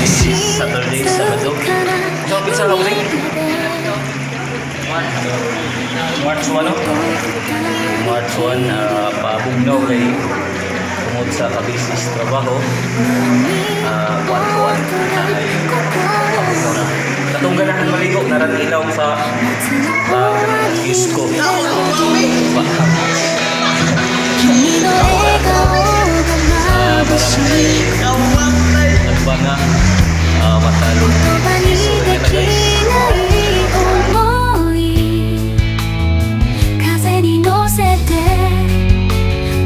This is Saturday, Sabado. So, pizza ka ba? March 1, no? March 1, pabugnaw kay tungod sa kabisi trabaho. Kuan-kuan ay pabugnaw na. Katong ganahan maligo, naran ilaw sa Isko. Pa. 君の笑顔が眩しい Nagbanga, matalo. 言葉に So, で yan na き guys. ない想い風に乗せて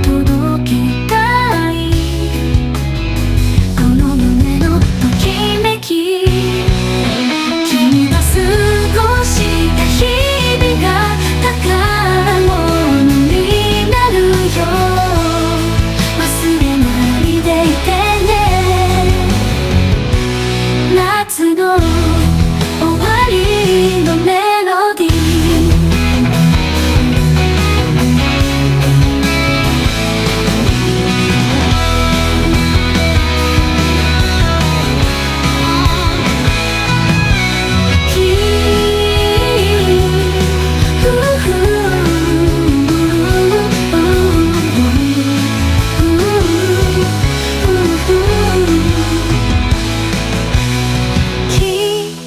届けたいこの胸のときめき君が過ごした日々が宝物になるよ忘れないでいてね夏の終わりのメロディー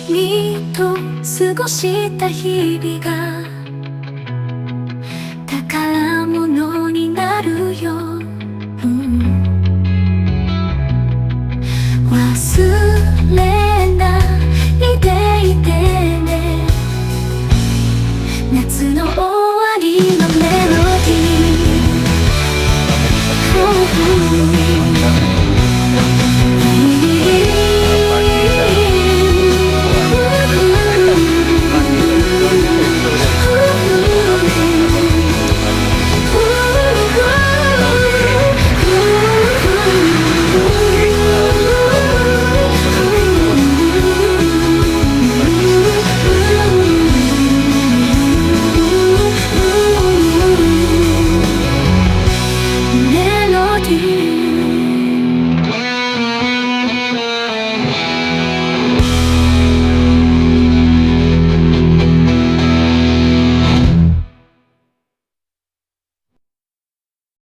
君と過ごした日々が